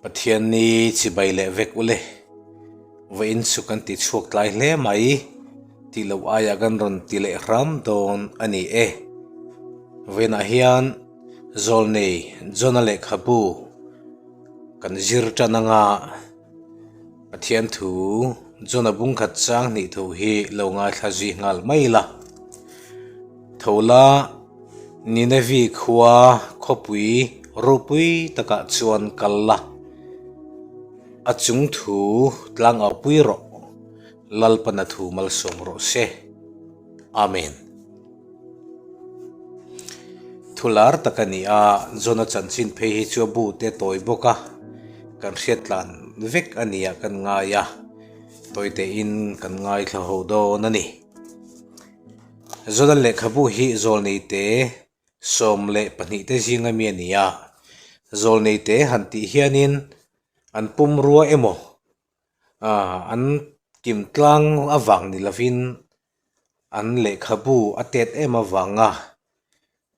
Pathianni chibai leh vek ule. Vawiin chu kan ti chhuak tlai hle mai tih loh aiah kan rawn ti leh hram dawn a ni e. Vawiinah hian Zawlnei Jona lehkhabu kan zir tan anga Pathian thu Jona bungkhat chang hnih tho hi lo ngaithla zui nghal mai la. Tho la Ninevi khua khawpui ropui takah chuan kal la. A chung thu tlang au pui rawh. Lalpana thu malsawm rawh se. Amen. Thu lar tak a ni a, Jona chanchin phei hi chu a bu te tawi bawk a, kan hriat tlan vek a ni ah kan ngai a, tawi tein kan ngaithla ho dawn a ni. Jona lehkhabu hi zawlnei te 12 te zinga mi a ni a, zawlnei te han tih hianin an pumrua emaw an kim tlang avang ni lovin an lehkhabu a tet em avanga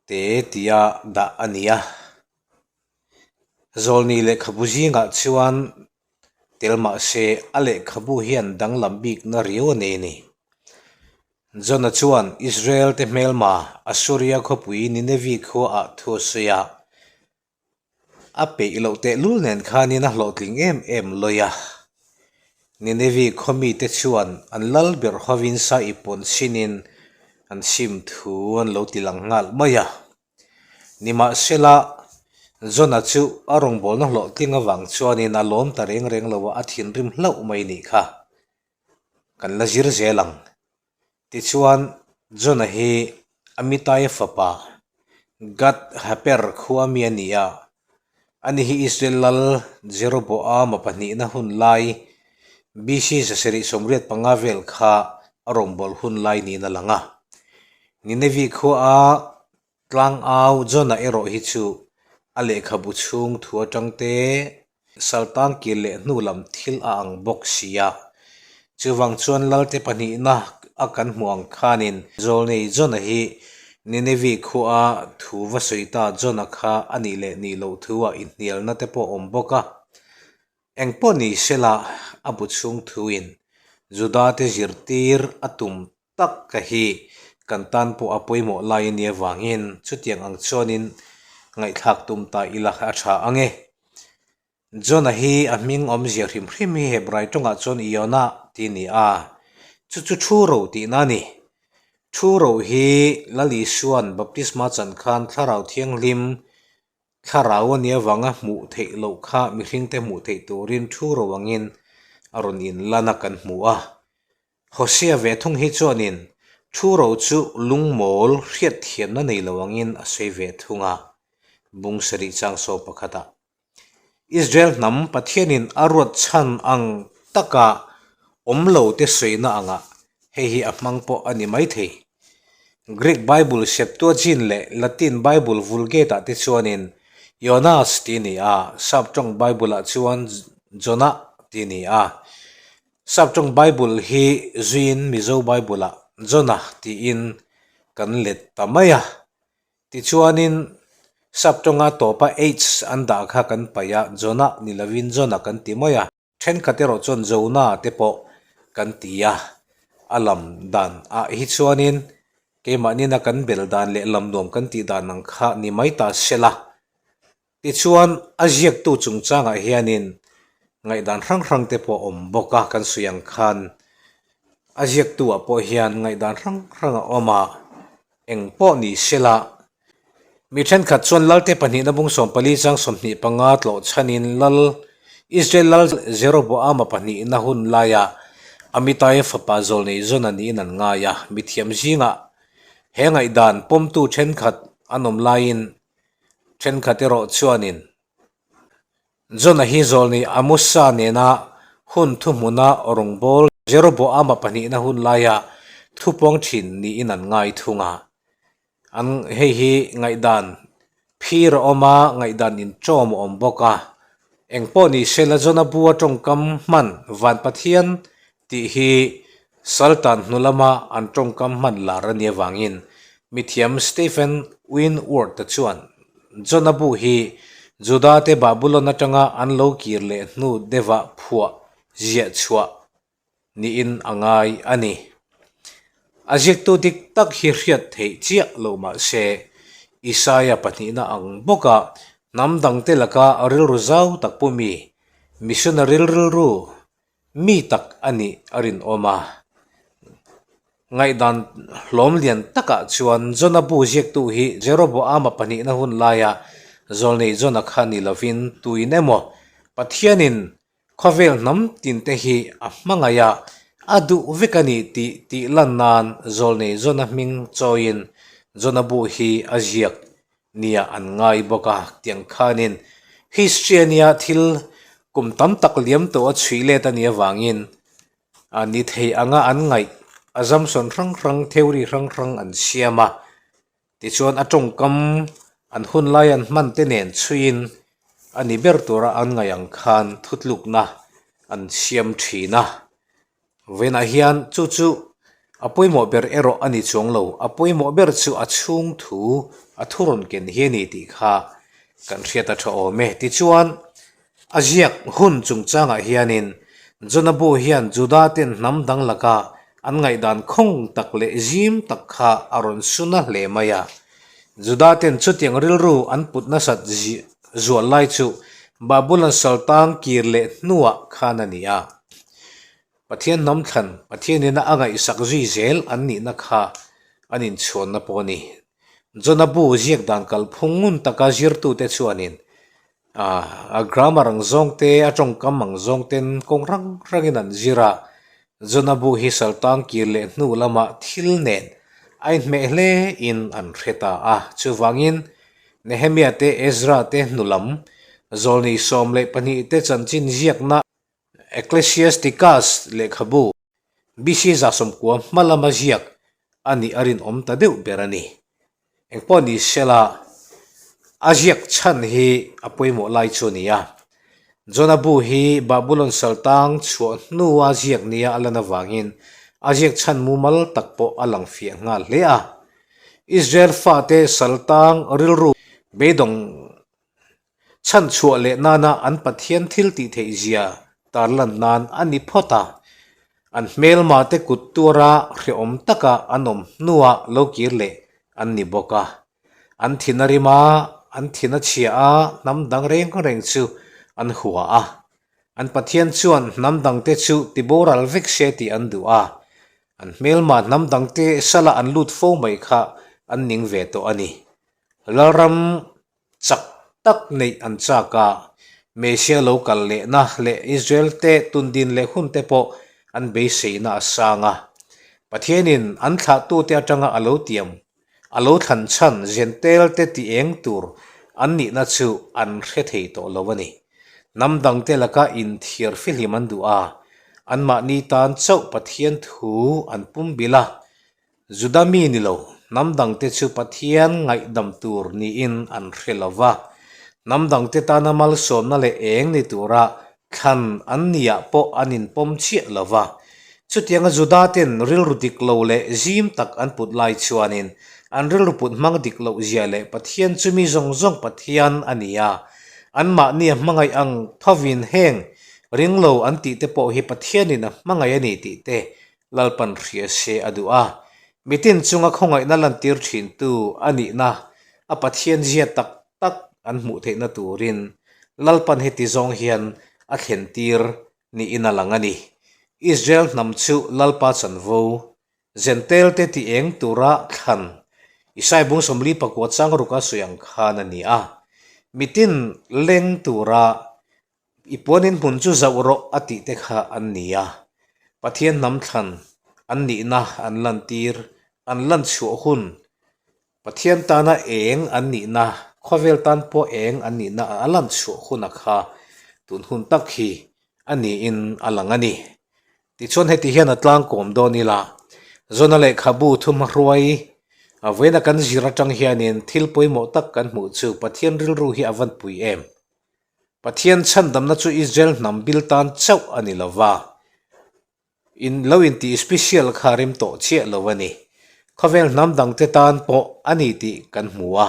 te tia dah a ni a. Zawlni lehkhabu zingah chuan tel mahse a lehkhabu hian danglam bikna riau a nei a ni. Jona chuan Israel te hmelma Assuria khawpui Ninevi khuaah thu a sawi a. A peih loh tehlul nen khanin a hlawhtling em em lawi a. Ninevi khaw mite chuan an lal ber hovin sa i pawn chinin an sim thu an lo ti lang nghal mai a. Nimahsela, Jona chu a rawngbawlna hlawhtling avang chuanin a lawm ta reng reng lo a, a thinrim hlauh mai nih kha. Kan la zir zel ang. Tichuan, Jona hi Amittai fapa Gath-heper khua mi a ni a. Ani hi Israel lal Jeroboama pahnihna hun lai, BC 785 vel kha a rawngbâwl hun lai niin a lang a. Ninevi khuaa Tlangau Jona erawh hi chu a lehkhabu chhung thu atang te Saltang kir leh hnu lam thil a ang bawk si a. Chuvang chuan Lalte pahnihna a kan hmuh ang khanin Zawlnei Jona hi Ninevi khua thu va sawi ta Jona kha a nih leh nih loh thu ah inhnialna te pawh a awm bawk a. Eng pawh ni sela a bu chhung thuin Juda te zirtir a tum tak ka hi kan tan pawh a pawimawh lai a nih avangin chutiang ang chuanin ngaihthlak tum ta ila a tha ang e. Jona hi a hming awmzia hrim hrim hi Hebrai tawngah chuan Yonah tih a ni a, chu chu thu ro tihna a ni. Thu ro hi Lal Isua'n baptisma chan khan Thlarau Thianghlim Thlarau a nih avanga hmuh theih loh kha mihringte hmuh theih turin thu ro angin a rawn inlan a kan hmu a. Hosea ve thung hi chuanin thu ro chu lungmawl hriatthiamna nei lo angin a sawi ve thung a, bung sarih chang saw pakhatah. Israel hnam Pathianin a ruat chhan ang taka awm lo te sawina angah hei hi a hmang pawh a ni maithei. Greek Bible Septuagint leh Latin Bible Vulgate-ah te chuanin Ionas tih a ni a, Sap tawng Bible-ah chuan Jonah tih a ni a. Saptawng Bible hi zuiin Mizo Bible-ah Jonah tiin kan let ta mai a. Tichuanin Saptawnga tawpa H an dah kha kan paih a, Jonah ni lovin Jonah kan ti mai a. Thenkhat erawh chuan Jonah te pawh kan ti a. A lam dan ah hi chuanin keimahniina kan bel dan leh lam nuam kan tih dan ang kha ni mai ta se la. Tichuan, a ziaktu chungchangah hianin ngaihdan hrang hrang te pawh a awm bawk a, kan sawi ang khan a ziaktuah pawh hian ngaihdan hrang hrang a awm a, eng pawh ni sela. Mi thenkhat chuan Lalte pahnihna bung 14 chang 25 tlawh chhanin Lal Israel Lal Jeroboama pahnihna hun laia Amitai fapa Zawlnei Jona niin an ngai a, mithiam zingah he ngaihdan pawmtu thenkhat an awm laiin Thenkhat erawh chuanin Jona hi zawlni Amosa nena hun thuhmuna rawngbâwl Jeroboama pahnihna hun laia thupuang thin niin an ngai thung a. An hei hi ngaihdan phir a awm a, ngaihdan inṭawm a awm bawk a. Eng pawh ni sela Jona bua tawngkam hman Van Pathian tih hi Saltan hnu lama an tawngkam hman lar a nih avangin mithiam Stephen Winward-a chuan Jona bu hi Juda-te Babulon atanga an lo kir leh hnu deuhah phuah ziah chhuah niin a ngai a ni. A ziaktu dik tak hi hriat theih chiah lo mah se, Isaia pahnihna ang bawka hnam dangte laka rilru zau tak pumi, missionary rilru Mi tak a nih a rinawm a. Ngaihdan hlawm lian takah chuan Jona bu ziaktu hi Jeroboama pahnihna hun laia zawlnei Jona kha ni lovin tuin emaw Pathianin khawvel hnam tinte hi a hmangaih a, a duh vek a ni tih tih lan nan zawlnei Jona hming chawiin Jona bu hi a ziak nia an ngai bawk a, tiang khanin history a nia thil kum tam tak liam tawh a chhuih let a nih avangin a ni thei anga an ngaih assumption hrang hrang theory hrang hrang an siam a, tichuan a tawngkam an hun lai an hman te nen chhuihin a ni ber tura an ngaih ang khan thutlukna an siam thin a. Vawiinah hian chu chu a pawimawh ber erawh a ni chuang lo, a pawimawh ber chu a chhung thu a thu rawn ken hi a ni tih kha kan hriat a tha awm e. Tichuan, a ziak hun chungchangah hianin Jona bu hian Juda ten hnam dang laka an ngaihdan khawng tak leh zim tak kha a rawn su na hle mai a. Juda ten chutiang rilru an put nasat zual lai chu Babulon saltang kir leh hnuah khan a ni a. Pathian hnam thlan, Pathianina a ngaihsak zui zel an nihna kha an inchhuanna pawh a ni. Jona bu ziak dan kalphung ngun taka zirtute chuanin a grammar ang zawng te, a tawngkam ang zawng ten kawng hrang hrangin an zir a. Jona bu hi saltang kir leh hnu lamah thil nen a inhmeh hle in an hre ta a. Chuvangin Nehemia te, Ezra te hnu lam zawlni 12 te chanchin ziakna Ecclesiasticus lehkhabu BC 190 hma lama ziak a nih a rinawm ta deuh ber a ni. Engpawh ni sela, a ziak chhan hi a pawimawh lai chu a ni a. Jona bu hi Babulon saltang chhuah hnua ziak nia a lan avangin a ziak chhan mumal tak pawh a lang fiah nghal hle a. Israel fate saltang rilru beidawng Chhan chhuah leh nana an Pathian thil tih theih zia tarlan nan a ni phawt a. An hmelma te kut tuara hrehawm taka an awm hnuah lo kir leh an ni bawk a. An thin a rim a, an thin a chhia a, hnam dang reng reng chu an hua a. An Pathian chuan hnam dangte chu tiboral vek se tih an duh a. An hmelma hnam dangte sala an lut fo mai kha an ning ve tawh a ni. Lalram Chak tak neih an chak a, Messiah lo kal lehna leh Israel te tundin leh hun te pawh an beiseina a sang a. Pathianin an thlahtute atanga a lo tiam, a lo thlan chhan Jentail te ti eng tur an nihna chu an hre thei tawh lo a ni. Hnam dangte laka inthiar fihlim an duh a, anmahni tan chauh Pathian thu an pumbilh a, Juda mi ni lo, hnam dangte chu Pathian ngaihdam tur niin an hre lo va. Hnam dangte tana malsawmna leh eng ni tura thlan an niah pawh an inpawm chiah lo va. Chutianga Juda ten rilru dik lo leh zim tak an put lai chuanin an rilru put hmang dik loh zia leh Pathian chu mi zawng zawng Pathian a ni a, anmahnia hmangaih ang thovin heng ringlo an tihte pawh hi Pathianin a hmangaih a ni tih te Lalpan hria se a duh a, mitin chunga khawngaihna lantir thintu a nihna a Pathian zia tak tak an hmuh theihna turin Lalpan heti zawng hian a thlentir niin a lang a ni. Israel hnam chu Lalpa chanvo, Jentail-te ti eng tura thlan Isai bung 49 chang ruka sawi ang khan a ni a, mitin leng tura I puanin hmun chu zauh rawh a tih te kha an ni a, Pathian hnam thlan an nihna an lantir, an lan chhuah hun, Pathian tana eng an nihna, khawvel tan pawh eng an nihna a lan chhuah hun a kha tun hun tak hi a niin a lang a ni. Tichuan heti hian a tlangkawm dawn ila, Jona lehkhabu thuhmahruai a vawiina kan zir atang hianin thil pawimawh tak kan hmuh chu Pathian rilru hi a van pui em? Pathian chhandamna chu Israel hnam bil tan chauh a ni lo va, in lo intih special kha rem tawh chiah lo a ni. Khawvel hnam dangte tan pawh a ni tih kan hmu a.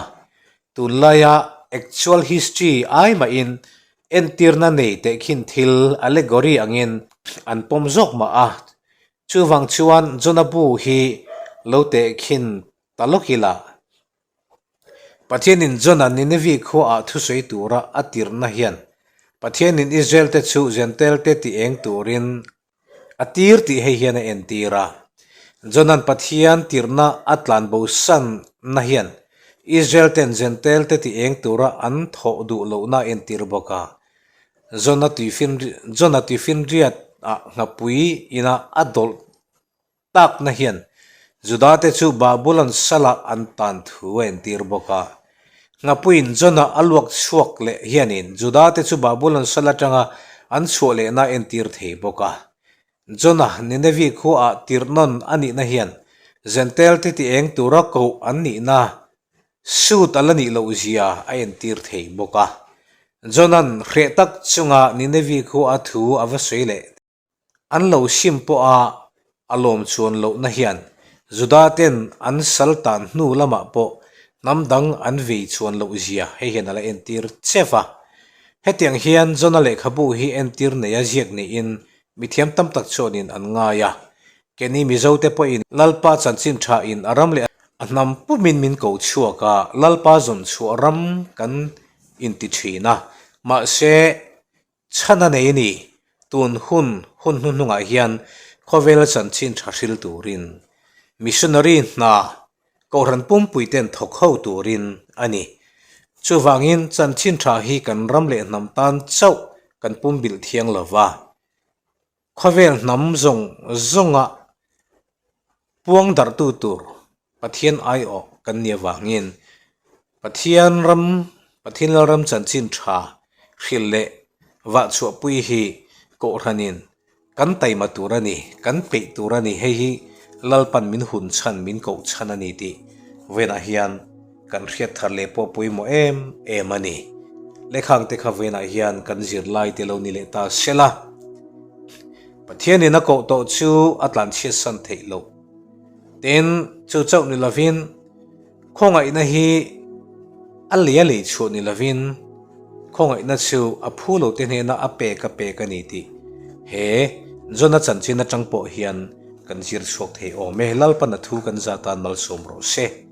Tunlaia. actual history ai mahin entirna nei tehkhin thil allegory angin an pawm zawk mah a. Chuvang chuan Jona bu hi lo tehkhin ta lawk ila. Pathianin Jona Ninevi khuaah thusawi tura a tirhna hian Pathianin Israel-te chu Jentail-te ti eng turin A tir tih hei hian a entir a. Jona'n Pathian tirhna a tlan bosanna hian Israel ten Jentail te ti eng tura an thawh duh lohna a entir bawk a. Jona Jona tuifinriat ah nghapui ina a dawlh takna hian Judate chu Babulon salah an tan thu a entir bawk a. Nghapuiin Jonah a luak chhuak leh hianin Judate chu Babulon sal atanga an chhuah lehna a entir thei bawk a. Jonah Ninevi khuaah tirhnawn a nihna hian Jentail-te ti eng tura koh an nihna sut a la nih loh zia a entir thei bawk a. Jona'n hreh tak chunga Ninevi khua thu a va sawi leh An lo sim pawha a lawm chuan lohna hian Juda ten an sal tan hnu lamah pawh hnam dang an vei chuan loh zia hei hian a la entir chef a. Hetiang hian Jona lehkhabu hi entir neia ziak niin mithiam tam tak chuanin an ngai a. Keni Mizote pawhin Lalpa chanchin thain a ram leh a hnam pumin min ko chhuak a, Lalpa zawn chhuah ram kan inti thin a. Mahse, Chhan a nei ni, tun hun hun hnuhnungah hian khawvel chanchin tha hril turin missionary hna Kohhran pumpui ten thawk ho turin a ni. Chuvangin chanchin tha hi kan ram leh hnam tan chauh kan pumbilh thiang lo va, khawvel hnam zawng zawnga puang darhtu tur Pathian aiawh kan nih avangin Pathian ram, Pathian Lalram chanchin tha hrilh leh vah chhuahpui hi Kohhranin kan taima tur a ni, kan peih tur a ni. Hei hi Lalpan min hun chhan, min koh chhan a ni tih vawiinah hian kan hriat thar leh pawh pawimawh em em a ni. Lehkhangte kha vawiinah hian kan zirlai te lo ni leh ta sela, Pathianin a koh tawh chu a tlanchhiatsan theih loh. Tin, chu chauh ni lovin khawngaihna hi a lei a lei chhuah ni lovin khawngaihna chu a phu lo te hnena a pek a pek a ni tih he Jona chanchin atang pawh hian kan zir chhuak thei awm e. Lalpan a thu kan zah tan malsawm rawh se.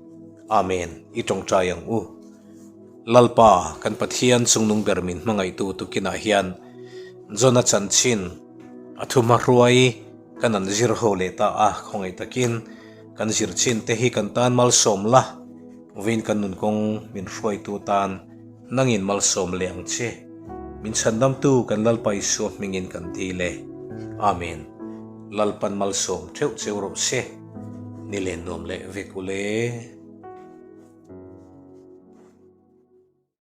Amen. I tawngtai ang u. Lalpa, kan Pathian chungnung ber min hmangaihtu tukinah hian Jona chanchin a thu hmahruai Kan an zir ho leh ta a, khawngaih takin kan zir chin te hi kan tan malsawm la, vawiin kan nun kawng min hruaitu tan nangin malsawm leh ang che. Min chhandamtu kan Lalpa Isua hmingin kan dil e. Amen. Lalpan malsawm theuh cheu rawh se. Ni len nuam leh vek ule.